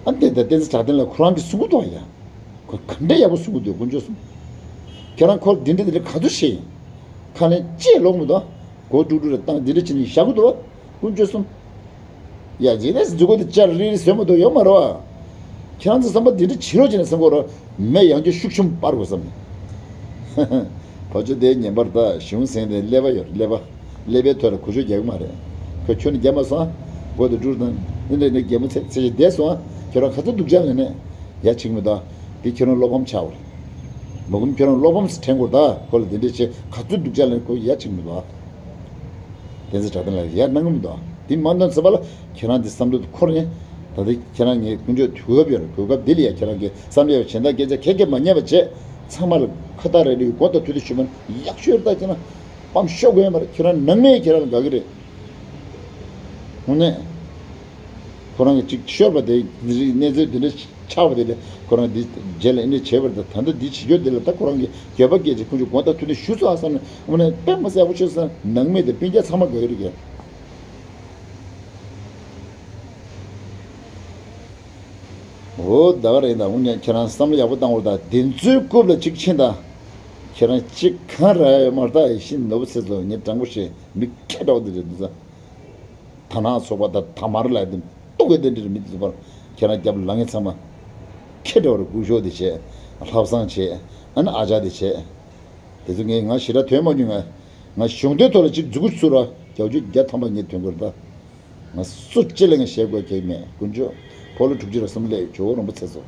ཨ་འདི་ད་བསྟན་འཛིན་གྲགས་ལྡན་ལགས་ཁོ་རང་གིས་གསུང་གི་འདུག་ཡ། ཁོ་ག་འདྲ་ཡག་པོ་གསུང་གི་འདུག་དཀོན་མཆོག་གསུམ། ཁྱེད་རང་ཁོ་འདི་འདྲ་འདི་འདྲ་ག་ཚོད་བྱས་ཡིན། ཁ་ནས་ལྕེ་ལོག་མི་འདུག་གོ་དཀྲུག་དཀྲུག་རེ་བཏང་འདི་འདྲ་བྱས་ནས་བཞག་གི་འདུག་བ། དཀོན་མཆོག་གསུམ། ཡ་རྗེས་ནས་འཛུལ་གོ་དེ་ལྕགས་རིལ་རིལ་བཟོས་མི་འདུག་ཡོད་མ་རེད་བ། ཁྱེད་རང་ཚོ་བསམ་པ་འདི་འདྲ་བྱེད་རོགས་བྱས་ནས་བསམ་གོ་ར། མེ་ཡང་བསྐྱར་ཤུགས་ཆུང་སྤར་དགོས་བསམ། ཕོ་ཆོ་དེ་ངན་པར་ལྟ་གཞུང་ཟིན་ཏེ་ཀླད་པ་ཡོད་ཀླད་པ། ཀླད་པའི་ཐོག་ལ་གུ་ཆུ་རྒྱག་གི་མ་རེད། ཁོས་ཁྱོད་ནི་རྒྱབ་མ་སོང་ཨ། སྒོ་དེ་འགྲུར་དང་འདི་འདྲ་ནི་རྒྱལ་མོ་ཚེ་ཚེ་ཞིག་བསྡད་སོང་ཨ། ཁྱོད་རང་ག་ཚོད་སྡུག་ཅག་ལ་ནས། ཡ་ཅིག་མི་གདའ། འདི་ཁྱོད་རང་བློ་ཕམ་ཆགས་པ་རེད། མ་གུམ་ཁྱོད་རང་བློ་ཕམ་སེ་དྲན་དགོས་ད་ཁོ་ལ་འདི་འདྲ་བྱས་ག་ཚོད་སྡུག་ཅག་ལ་ནས་ཁོ་ཡ་ཅིག་མི་གདའ། བསྟན་འཛིན་གྲགས་ལྡན་ལགས་ཡར་གནང་གི་མི་འདུག་འདི་མ་འདོན་ཚེ་བ་ལ་ཁྱེད་རང་འདི་བསམ་བློ་འཁོར་ནས། ད་ལྟ་ཁྱེད་རང་ངས་དཀོན་མཆོག་དུས་སྐབས་ཡོད་རེད། གོ་སྐབས་འདི་ལ་ཡ་ཁྱེད་རང་གི་བསམ་བློ་ཡོད་བྱེད་ད་སྐད་ཆ་ཁྱེད་ཀྱིས་མ་ཉན་པ་བྱས། ཚང་མ་ལ་ཁ་བཏགས་རེ་རེ་ཡོད་གོ་ད་དུས་དུ་ཞུ་མ་ཡག་ཤོས་རེད། ད་ཁྱེད་རང་སྤམ་ཤོག་དགོས་ཡོད་མ་རེད། ཁྱེད་རང་ནང་མི་ཁྱེད་རང་ལ་དགའ་གི་རེད། དངོས་གནས། ཁོ་རང་གི་ཅིག་ཤོར་བ་དེ་འདི་རིགས་གནས་ཚུལ་འདི་འདྲ་ ཆགས་པ་དེ་ལས་ཁོ་རང་འདི་རྗེས་ལ་ཨེ་འདྲ་བྱས་པ་རེད། ད་ད་ལྟ་འདི་བྱེད་རྒྱུ་དེ་ལ་ད་ཁོ་རང་གིས་འགྱོད་པ་སྐྱེས་ཀྱི་ཁོང་ཚོས་དགོངས་དག་ཐུགས་འདུན་ཞུས་སོང་ཨ་བསམ་ནས་དངོས་གནས་དཔེ་མ་སྲིད་ཡག་པོ་བྱས་སོང་། ནང་མི་དང་སྤུན་ཀྱག་ཚང་མ་དགའ་གི་རེད་ཀྱང་། འོ་ད་ག་རེད། ད་འུ་གཉིས་ཁྱེད་རང་བསམ་བློ་ཡག་པོ་བཏང་བར་ད་དེ་ཚོའི་རྐུབ་ལ་གཅིག་ཕྱིན་ད། ཁྱེད་རང་གཅིག་གང་ར་ཡོད་མ་རེད་ད། ཤི་ནོར་བུ་ཚེ་ཚོ་ངས་དྲང་པོ་བཤད་མི་ཁྱད་འདྲ་བོ་དེ་རེད་འདུག་ས། དར་ནག་ཚོགས་པ་དང་དར་དམར་ལ་དེ་གཏུག་གི་དེ་འདྲ་མི་དེ་ཚོ་བར་ཁྱེད་རང་རྒྱབ་ལ་ངས་ཚང་མ་ཁྱེད་འདྲ་བར་སྐུ་ཞོགས་དེ་བྱས། ལྷག་བསམ་བྱས། ཨ་ནི་ཨ་ཅག་དེ་བྱས། དེ་ཚོ་ངས་ང་ཞེ་དྲག་ཐོན་མ་མྱོང་ང་། ང་གཞུང་དོན་ཐོག་ལ་ཅིག་མཛུབ་གུ་ཚུགས་ར་བརྒྱད་ཅུ་གྱ་ཐམ་པ་ངས་ཐོན་དགོས་རེད་ད། ང་སུ་གཅིག་ལ་ངས་བཤད་དགོས་ཀྱི་མེད། དཀོན་མཆོག་ཕོ་ལོ་དྲུག་ཅུ་ར་གསུམ་སླེབས་ཇོ་བོ་རིན་པོ་ཆེ་ཚོ།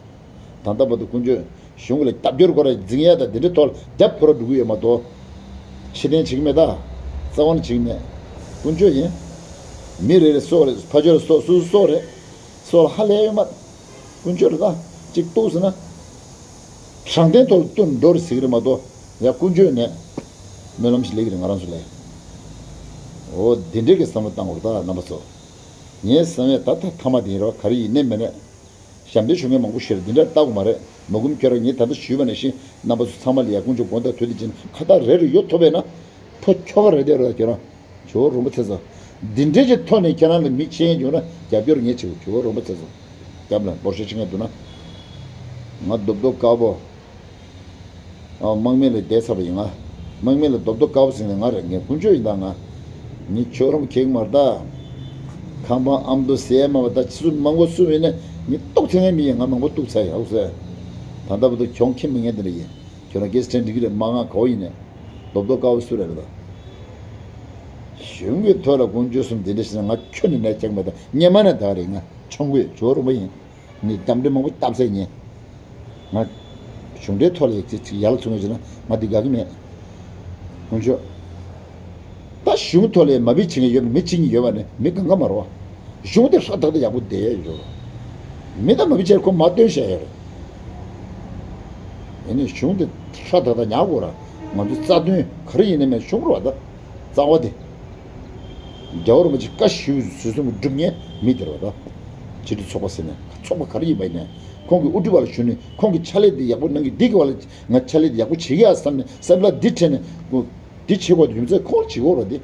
ད་ལྟ་བར་དུ་དཀོན་མཆོག་གཞུང་ལ་རྒྱབ་སྐྱོར་སྐོར་ར་འཛིང་ཡ་ད་དེ་འདྲའི་ཐོག་ལ་རྒྱབ་ཁོ་ར་འགྲོ་གི་ཡོད་མ་གཏོགས། ཕྱི་བསྟན་བྱེད་ཀྱི་མེད་ད། རྩ་བ་ནས་བྱེད་ཀྱི་མེད། དཀོན་མཆོག་ཡིན། མི་རེ་རེ་སྲོག་རེད། ཕ་ཆོས་རེ་སྲོག་སོ་སོ་སྲོག་རེད། སྲོག་ལ་ཧ་ལས་ཡོད་མ། དཀོན་མཆོག་རེད་ད། གཅིག་གཏུགས་ཟེར་ན། དྲང་བདེན་ཐོག་ལ་བསྟུན་འགྲོ་རེད་ཟེར་གྱི་རེད་མ་གཏོགས། ཡ་དཀོན་མཆོག་ནས་སྨོན་ལམ་ཞིག་སླེབས་ཀྱི་རེད་ང་རང་ཚོ་ལ། འོ་འདི་འདྲའི་གི་བསམ་བློ་བཏང་དགོས་རེད་ད་རྣམ་པ་ཚོ། ངའི་བསམ་ཡས་ད་ད་ཐ་མ་དེ་ཡིན་རོགས་ག་རེ་ཡིན་ནའི་མིན་ནའི། ཞབས་འདེགས་ཞུ་མཁན་མང་པོ་ཞིག་འདི་འདྲར་ལྟ་དགོས་མ་རེད། མ་གུམ་ཁྱོད་རང་ངས་ད་ལྟ་ཞུས་པ་ནང་བཞིན་རྣམ་པ་ཚོ་ཚང་མ་ལ་ཡ་དཀོན་མཆོག་དགོངས་དག་ཐུགས་རྗེ་ཆེ་ཁ་བཏགས་རེ་རེ་ཡོད་ཐུབ་པས་ན། ཕོ་ཁྱོ་ག་རེ་བསྡད་རོགས་ཁྱོད་རང་། ཇོ་བོ་རིན་པོ་ཆེ་ཚོ། འདི་འདྲའི་གི་ཐོག་ནས་ཁྱེད་རང་ལ་མི་ཆེན་ཡོང་ན་རྒྱབ་སྐྱོར་ངས་བྱེད་དགོས། ཇོ་བོ་རིན་པོ་ཆེ་ཚོ། རྒྱབ་ལ་འབོར་ཤོག་ཆེ་ངས་འདུག་ན། ང་རྡོབ་རྡོབ་དཀར་པོ། ཨ་དམག་མི་ལ་བསྡད་ཚར་བ་ཡིན་ང་། དམག་མི་ལ་རྡོབ་རྡོབ་དཀར་པོ་ཟེར་ནས་ང་རེད། ངས་དཀོན་མཆོག་ཡིན་ད་ང་། ངས་ཁྱོད་རང་གེགས་མར་ད། ཁང་པ་ཨ་མདོ་ཟས་མ་བ་ད་ཕྱི་ཚུལ་མང་པོ་སུ་ཡིན་ན་ངས་གཏུག་ཐེངས་ངན་མི་ཡིན། ང་མང་པོ་གཏུག་ཚར་ཡག་ཟེར། ད་ལྟ་བར་དུ་གྱོང་ཁྱིམ་མི་ངན་དེ་འདྲ་ཡིན། ཁྱོད་རང་སྐད་ཆ་དྲན་འགྲིག་གི་རེད་མ་ང་ག་བོ་ཡིན་ནས། རྡོབ་རྡོབ་དཀར་པོ་སུ་རེད་ལ་ད། གཞུང་གི་ཐོག་ལ་དཀོན་མཆོག་གསུམ་དེ་འདྲ་ཞིག་ན་ང་ཁྱོད་ནི་ནས་ཀྱང་མེད་ད། སྙེ་མ་ནས་ད་རེད་ང་ཆང་གོས་ཇོ་རུ་མ་ཡིན། ངས་རྒྱབ་འདྲེ་མང་པོ་བཏབ་ཚད་ཉེ། ང་གཞུང་འབྲེལ་ཐོག་ལ་ཅིག་ཅིག་ཡར་ལ་ཚུར་ངོས་བྱས་ན་ང་འདི་དགའ་གི་མེད། དཀོན་མཆོག་ད་གཞུང་ཐོག་ལ་མ་བི་བྱེད་མཁན་ཡོད་པ་མི་གཅིག་གཉིས་ཡོད་པ་ནི་མི་གང་ག་མ་རོ། གཞུང་དེ་ཧྲ་ཐག་ཐག་ཡག་པོ་བསྡད་ཡོད་རོ། མི་ད་མ་བི་བྱས་ཁོ་མ་སྟོན་བཤད་ཡོད་རེད། ཡིན་ནའི་གཞུང་དེ་ཧྲ་ཐག་ཐག་ཉག་གོ་ར། ང་ཚོའི་རྩ་དོན་ག་རེ་ཡིན་ནའི་མེད་གཞུང་རོ་ད། རྩ་བ་དེ། རྒྱལ་བ་རིན་པོ་ཆེ་བཀའ་ཞུ་ཟུར་གསུམ་སྒྲུབ་མཁན་མི་དེ་རེད་བ་ད། སྤྱི་འཐུས་ཚོགས་པ་ཟེར་ནས་ཚོགས་པ་ག་རེ་ཡིན་པ་ཡིན་ནའི་ཁོང་གི་དབུ་ཁྲིད་བ་ལ་ཞུ་ནས་ཁོང་གི་ཕྱག་ལས་འདི་ཡག་པོ་གནང་གི་འདི་གི་བ་ལ་ང་ཕྱག་ལས་འདི་ཡག་པོ་བྱེད་ཀྱི་ཡ་བསམ་ནས་སེམས་ལ་འདི་དྲན་ནས་འདི་བྱེད་དགོས་འདི་ཡོད་ཚད་ཁོང་ལ་བྱེད་དགོས་ར་འདི།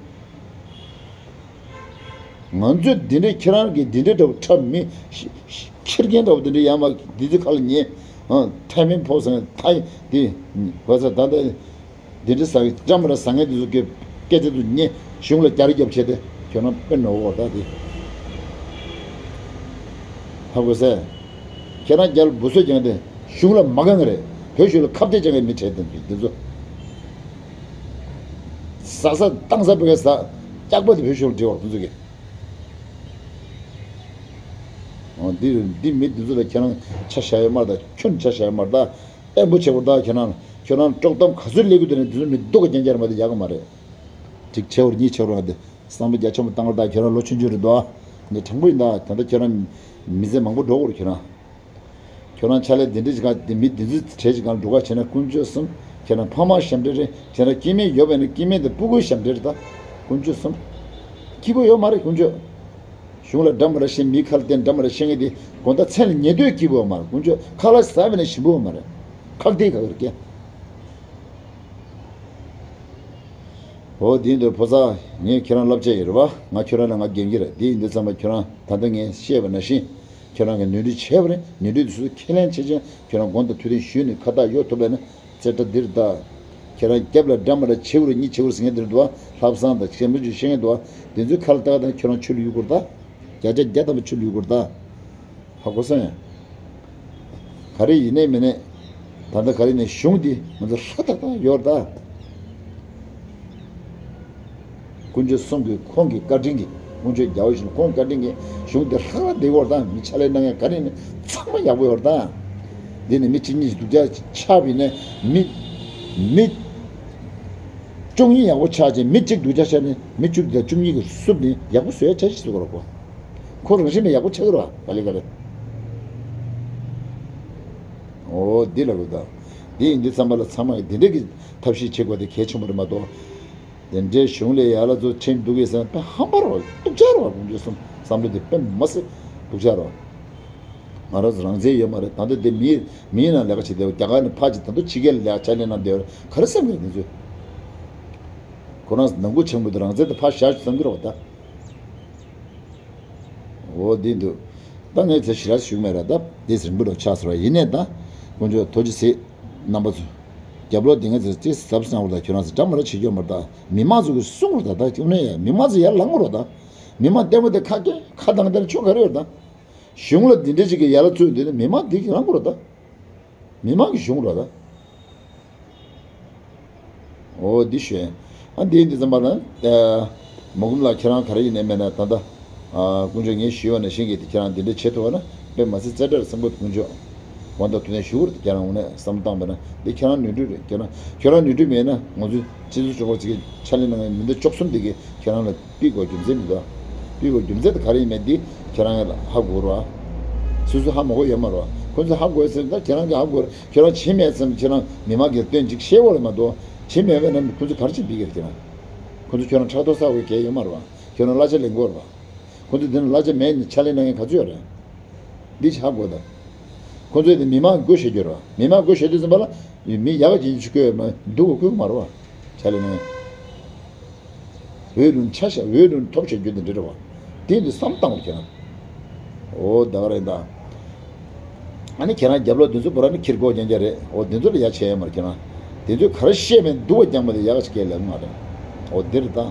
ང་ཚོས་འདི་འདྲའི་ཁྱེད་རང་གིས་འདི་འདྲའི་འདྲ་བོ་འཁྲབ་མི་ཁྱེར་མཁན་འདྲ་བོ་འདི་འདྲའི་ཡ་མ་འདི་འདི་ཁ་ལ་ཉན། ཐའི་མིན་ཕོ་སང་ཐའི་འདི་བ་ཚ་ད་ལྟ། འདི་འདྲ་ཟ་འདྲ་མི་འདྲ་ཟ་མཁན་འདི་ཚོ་གི་སྐད་ཆ་དེ་ཚོ་ཉན། གཞུང་ལ་རྒྱ་རི་རྒྱབ་བྱས་ཏེ་ཁྱོད་རང་དཔེ་ནོར་བ་ད་དེ། ཧ་གོ་སོང་། ཁྱེད་རང་རྒྱ་ལ་འབུ་སོད་རྒྱག་མཁན་དེ་གཞུང་ལ་མ་དགའ་མཁན་རེད། བོད་གཞུང་ལ་ཁ་གཏད་བཅག་མཁན་མི་གྲས་དེ་འདི་ཚོ། ཟ་ས་བཏང་ས་བོད་སྐད་ཟ། སྐྱག་པ་དེ་བོད་གཞུང་ལ་འབྲི་བར་འདི་ཚོ་གི། འོ་འདི་འདི་མི་འདི་ཚོ་ལ་ཁྱེད་རང་ཆ་བཞག་ཡོད་མ་རེད་ད། ཁྱོད་ཆ་བཞག་ཡོད་མ་རེད་ད། བརྟན་པོ་བྱེད་དགོས་ད་ཁྱོད་རང་། ཁྱོད་རང་དཀྲོག་གཏམ་ག་ཚོད་ལས་དགོས་དེ་ནས་འདི་ཚོ་མི་སྡུག་ག་རྐྱང་རྐྱང་རེད་མ་གཏོགས་ཡག་གི་མ་རེད། གཅིག་བྱས་བར་གཉིས་བྱས་བར་ང་དེ་བསམ་བློ་རྒྱ་ཆེན་པོ་བཏང་བར་ད་ཁྱོད་རང་ལོ་ཆུང་ཆུང་རེད་དོ། ངས་དྲང་པོ་ཡིན་ད་ད་ལྟ་ཁྱོད་རང་མི་ཚེ་མང་པོ་འགྲོ་དགོས་རེད་ཁྱོད་རང་། ཁྱོད་རང་ཕྱག་ལས་འདི་འདྲ་ཞིག་ག་དེ་མི་འདི་ཚོ་གྲས་ཞིག་གང་འགྲོ་ག་བྱས་ན་དཀོན་མཆོག་གསུམ། ཁྱེད་རང་ཕ་མ་ཞབས་འདྲེན་རེད། ཁྱེད་རང་སྐྱེ་དམན་ཡོད་པ་ཡིན་ན་སྐྱེ་དམན་དེ་སྤུ་གུའི་ཞབས་འདྲེན་རེད་ད། དཀོན་མཆོག་གསུམ། སྐྱིད་པོ་ཡོད་མ་རེད་དཀོན་མཆོག་གཞུང་ལ་འདྲ་མ་འདྲ་བཤད་མིའི་ཁ་ལ་བརྟེན་འདྲ་མ་འདྲ་བཤད་མཁན་དེ་དགོང་དག་མཚན་ལ་ཉལ་དུས་སྐྱིད་པོ་ཡོད་མ་རེད་དཀོན་མཆོག་ཁ་ལག་ཟ་བས་ན་ཞིམ་པོ་ཡོད་མ་རེད། ཁག་དེ་ག་གར་སྐྱེ། འོ་དེ་འདྲ་ཕོ་གསར་ངས་ཁྱེད་རང་བསླབ་བྱ་ཡོད་རེད་བ། ང་ཁྱོད་རང་ལ་ང་འགན་གྱི་རེད། དེ་ཡིན་དུས་ཙམ་པ་ཁྱོད་རང་ད་ལྟ་ངས་བཤད་པ་ནང་བཞིན། ཁྱོད་རང་གིས་ནོར་འཁྲུལ་བྱས་པ་རེད། ནོར་འཁྲུལ་དེ་ཚོ་ཁས་ལེན་བྱེད་ཅིང་ཁྱོད་རང་དགོངས་དག་ཐུགས་བདེན་ཞུས་ནས་ཁ་བཏགས་གཡོག་ཐུབ་པ་ཡིན་ན་རྩེ་གྲ་འདིར་ལྟ། ཁྱེད་རང་རྒྱབ་ལ་འདྲ་མ་འདྲ་བྱེད་དགོས་རེད་གཉིས་བྱེད་དགོས་རེད་ཟེར་མཁན་དེ་འདུག་བ། ལྷག་བསམ་དང་ཞེན་པ་ཅིག་བཤད་མཁན་འདུག་བ། དེ་ཚོའི་ཁ་ལ་བཏགས་དང་ཁྱོད་རང་ཆུ་ལ་གཡུག་དགོས་རེད་ད། བརྒྱ་ཆ་བརྒྱ་ཐམ་པ་ཆུ་ལུས་དགོས་རེད་ད། ཧ་གོ་སོང་ཡ། ག་རེ་ཡིན་ནའི་མིན་ནའི། ད་ལྟ་ག་རེ་ནས་གཞུང་འདི་ང་ཚོ་ཧྲ་ཐག་ཐག་ཡོད་རེད་ད། དཀོན་མཆོག་གསུམ་གྱི་ཁོང་གི་བཀའ་དྲིན་གྱིས་དཀོན་མཆོག་རྒྱལ་བ་ཡིན་ཁོང་གི་བཀའ་དྲིན་གྱིས་གཞུང་འདི་ཧྲ་ཐག་བསྡད་ཡོད་རེད་ད། མི་ཕྱག་ལས་གནང་མཁན་ག་རེ་ནས་ཚང་མ་ཡག་པོ་ཡོད་རེད་ད། འདི་ནས་མི་གཅིག་གཉིས་ཤིག་སྡུག་ཅག་ཆགས་པ་ཡིན་ནའི་མི་མི་བཅུ་གཉིས་ཡག་པོ་ཆགས་ཀྱི་མི་གཅིག་སྡུག་ཅག་ཆགས་ནས་མི་བཅུ་དང་བཅུ་གཉིས་ཀྱི་བསུབ་ནས་ཡག་པོ་བཟོ་ཡ་བྱ་ཞིག་བཟོ་དགོས་རེད་གོ། ཁོ་རང་བཞིན་ནས་ཡག་པོ་ཆགས་ཀྱི་རེད་བ་ག་ལེ་ག་ལེ། འོ་འདི་ལ་གོ་ད། འདི་ཡིན་འདི་བསམ་པ་ལ་ཚང་མ་གི་འདི་འདྲ་གི་ཐབས་ཤེས་བྱེད་དགོས་དེ་གལ་ཆེན་པོ་རེད་མ་གཏོགས། དེ་འདྲའི་གཞུང་ལས་ཡར་ལ་ཚུར་ཁྲིམས་འདུག་གི་ཟེར་ན་དཔེ་ཧམ་པ་རེད་བ། སྡུག་ཅག་རེད་བ། དཀོན་མཆོག་གསུམ་བསམ་བློ་དེ་དཔེ་མ་སྲིད་སྡུག་ཅག་རེད་བ། ང་རང་ཚོ་རང་བཙན་ཡོད་མ་རེད། ད་ལྟ་དེ་མིའི་མིའི་ནང་ལས་ཀ་བྱེད་བསྡད་པ། རྒྱ་གར་ནས་ཕར་ཅིག་ད་དུང་ཕྱི་རྒྱལ་ལ་ལས་ཀ་ཕྱག་ལས་གནང་བསྡད་པ་རེད། ག་རེ་བསམ་གི་རེད་དེ་ཚོས། ཁོ་རང་ཚོ་ནང་ཁུལ་ཆེན་པོ་དེ་རང་བཙན་དེ་ཕར་བཞག་ཅིག་བསམ་གི་རེད་པ་ད། འོ་འདི་འདུག་ད་ངས་ཚེ་ཞེ་དྲག་ཞུ་གི་མེད་ར། ད་འདི་རིང་པོ་འགྲོ་ཆགས་སོང་ར། ཡིན་ནའི་ད་དཀོན་མཆོག་ཐུགས་རྗེ་གཟིགས། རྣམ་པ་ཚོ། རྒྱབ་ལོགས་དེ་ངས་ཚེ་ཅི་ཟབ་གནང་བ་ད། ཁྱོད་རང་ཚོ་འདྲ་མ་འདྲ་བྱེད་རྒྱུ་མ་རེད་ད། མི་མང་ཚོ་གི་གསུང་ར་ད། ད་ཁྱོད་ནས་ཡ་མི་མང་ཚོ་ཡར་ལངས་ར་ད། མི་མང་ལྟད་མོ་དེ་ཁ་སྐད་ཁ་གདངས་དེར་ཆོ་ག་རེ་ཡོད་ད། གཞུང་ལ་འདི་འདྲ་ཅིག་གི་ཡར་ལ་བཙུགས་འདི་ནི་མི་མང་འདི་གི་ལངས་ར་ད། མི་མང་གི་གཞུང་ར་ད། འོ་འདི་ཞུ། ཨ་འདི་འདི་ཙམ་པ་ན། ཨ་མ་གུམ་ལགས། ཁྱེད་རང་ག་རེ་ཡིན་ནའི་མེད་ན་ད་ལྟ་ཨ་དཀོན་མཆོག་ངས་ཞུས་པ་ནང་བཞིན་གྱི་དེ་ཁྱེད་རང་འདི་འདྲ་བྱེད་ཐུབ་པ་ན་དཔེ་མ་སྲིད་རྩེ་གྲས་བཟང་པོ་དཀོན་མཆོག་དབང་དང་དུ་ནས་ཞུ་བར་དུ། ཁྱེད་རང་དངོས་གནས་བསམ་བློ་བཏང་བ་ན་འདི་ཁྱེད་རང་ནུས་མཐུ་རེད། ཁྱེད་རང་ཁྱེད་རང་ནུས་མཐུ་མེད་ན་ང་ཚོའི་སྤྱི་ཚོགས་ཆོག་པ་ཅིག་གི་ཕྱག་ལས་གནང་མཁན་མི་འདི་བཅུ་གསུམ་འདི་གིས་ཁྱེད་རང་ལ་ཕུད་དགོས་རྒྱུ་མཚན་འདི་ད། ཕུད་དགོས་རྒྱུ་མཚན་དེ་ག་རེ་ཡིན་མེད་འདི་ཁྱེད་རང་ཧ་གོ་ར། སོ་སོ་ཧ་མ་གོ་ཡོད་མ་རེད་པ། ཁོ་ཚོས་ཧ་གོ་ཡོད་ཚེ་ད་ཁྱེད་རང་གིས་ཧ་གོ་ར། ཁྱོད་རང་བྱེད་མེད་ཙམ་ཁྱེད་རང་མི་མང་གིས་སྟོན་ཅིག་ཤེས་འོ་རེད་མ་གཏོགས། བྱེད་མེད་པས་ན་ཁོ་ཚོས་ག་རེ་བྱེད་པའི་གེར་ཁྱེད་རང་། ཁོ་ཚོས་ཁྱོད་རང་ཕྲག་དོག་ཟ་དགོས་གལ་ཡོད་མ་རེད་པ། ཁྱོད་རང་གླ་ཆ་ལེན་དགོས་རེད་པ། ཁོ་ཚོས་དེ་ན་གླ་ཆ་མེད་ནས་ཕྱག་ལས་གནང་མཁན་ག་ཚོད་ཡོད་རེད། འདི་ཅིག་ཧ་གོ་ད། ཁོ་ཚོས་དེ་མི་མང་གི་སྒོ་ཕྱེ་རྒྱུ་རེད་པ། མི་མང་གི་སྒོ་ཕྱེ་དུས་ཙམ་པ་ལ་མི་ཡག་ག་ཅིག་བསྐོས་ཡོད་མ་སྡུག་ག་བསྐོས་ཀྱི་མ་རེད་པ། ཕྱག་ལས་གནང་མཁན། འོས་བླུག་ཆ་བཞག་འོས་བླུག་ཐོབ་བྱ་རྒྱུ་དེ་འདྲ་རེད་པ། དེ་འདི་བསམ་བཏང་བ་ཁྱེད་རང་། འོ་ད་ག་རེད་ད། ཨ་ནི་ཁྱེད་རང་རྒྱབ་ལོགས་དེ་ཚོ་པོ་ར་ནི་ཁྱེར་སྒོ་རྐྱང་རྐྱང་རེད། འོ་དེ་ཚོ་ལ་ཡ་བྱས་ཡོད་མ་རེད་ཁྱེད་རང་། དེ་ཚོས་ག་རེ་བཤད་མིན་སྡུག་པ་རྐྱང་མ་རེད། ཡག་ག་ཅིག་སྐད་ལབ་མ་རེད། འོ་འདི་རེད་ད།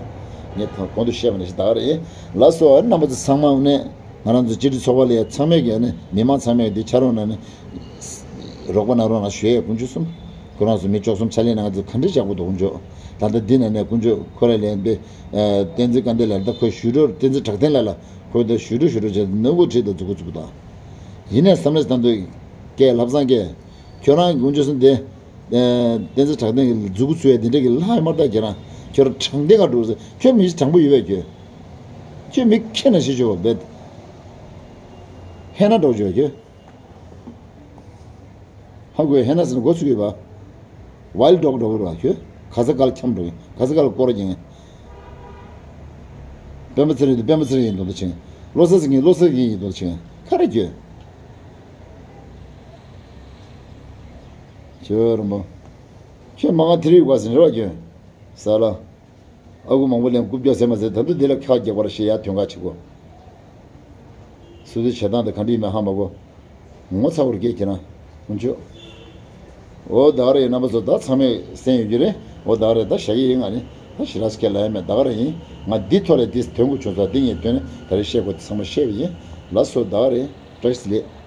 ངས་ད་གོང་དུ་བཤད་པ་ནང་བཞིན་ད་ག་རེད། ལགས་སོ། ཨ་ནི་རྣམ་པ་ཚོ་ཚང་མ་ནས་ང་རང་ཚོ་སྤྱི་འཐུས་ཚོགས་པ་ལ་ཡ་ཚང་མས་ཀྱི་ཨ་ནི་མི་མང་ཚང་མས་འདི་ཕྱག་རོགས་གནང་ནས་རོགས་པ་གནང་རོགས་གནང་ཞུ་ཡས། དཀོན་མཆོག་གསུམ། ཁོ་རང་ཚོ་མི་བཅུ་གསུམ་ཕྱག་ལས་གནང་ཚོ་ག་འདྲ་ཡག་པོ་འདུག་དཀོན་མཆོག་ད་ལྟ་འདི་ནང་ནས་དཀོན་མཆོག་ཁོ་ར་ལན་པའི་བསྟན་འཛིན་དཀར་ལྡན་ལགས། ད་ཁོས་ཞུ་སྒྲོ་བསྟན་འཛིན་གྲགས་ལྡན་ལགས་ལ་ཁོས་ད་ཞུ་སྒྲོ་ཞུ་སྒྲོ་བྱས་ནོར་བུ་བྲིས་དང་མཛུབ་གུ་བཙུགས་དང་། ཡིན་ནའི་བསམ་བློ་བཏང་དུས་སྐད་ལྷག་བསམ་སྐད། ཁྱོད་རང་དཀོན་མཆོག་གསུམ་དེ། བསྟན་འཛིན་གྲགས་ལྡན་གྱི་མཛུབ་གུ་བཙུགས་ཡས་དེ་འདྲ་གི་ལྷག་ཡོད་མ་རེད་ད། ཁྱེད་རང་ཁྱོད་རང་དྲང་བདེན་ག་འགྲོ་ཟེར། ཁྱོད་མི་དྲང་པོ་ཡོད་པས་ཁྱོད། ཁྱོད་མི་ཁྱེད་ན་ཤི་ཆོག་པ་བེད། ཧེ་ན་འགྲོ་ཆོག་ཁྱོད། ཧ་གོ་ཧེ་ན་ཟེར་ན་མགོ་ཚུགས་ཡོད་པ། ཝའིལ་ཌོག་འགྲོ་བར་བ་ཁྱོད། ག་ས་ག་ལ་འཁྱམ་འགྲོ་གི། ག་ས་ག་ལ་སྐོར་རྒྱག་གི། སྤེན་པ་ཚེ་རིང་དེ་སྤེན་པ་ཚེ་རིང་ཡིན་མདོག་མདོག་བྱེད། བློ་བཟང་སེང་གེ་བློ་བཟང་སེང་གེ་ཡིན་མདོག་མདོག་བྱེད། ག་རེ་ཁྱོད། ཁྱོད་རང་པོ། ཁྱོད་མ་ག་དེ་རིགས་པ་ཟིན་རེད་བ་ཁྱོད། ས་ལ། ཨ་ཁུ་མང་པོ་ལེན་རྐུབ་བཀྱག་ཟེར་མ་ཟེར། ད་དུང་འདི་ལ་ཁ་རྒྱག་པར་ཞེས་ཡར་དོན་ཁ་ཆེ་གོ། སོ་སོའི་བྱེད་སྟངས་དེ་ག་འདྲ་ཡིན་མིན་ཧ་མ་གོ། ངོ་ཚ་བོར་སྐད་ཁྱེད་རང་། དཀོན་མཆོག་འོ་ད་ག་རེད། རྣམ་པ་ཚོ་ད་ཚང་མས་གསན་ཡོད་རྒྱུ་རེད། འོ་ད་ག་རེད། ད་བཞག་གི་ཡིན། ང་ནི་ད་ཞེ་དྲག་སྐད་ལབ་ཡ་མེད། ད་ག་རེད་ཡིན། ང་འདི་ཐོག་ལ་འདི་ཐོན་དགོས་བྱུང་ཙང་འདི་ངས་ཐོན་ནས་ད་རེས་བཤད་དགོས་དེ་ཚང་མ་བཤད་པ་ཡིན། ལགས་སོ། ད་ག་རེད། བཀྲ་ཤིས་བདེ་ལེགས།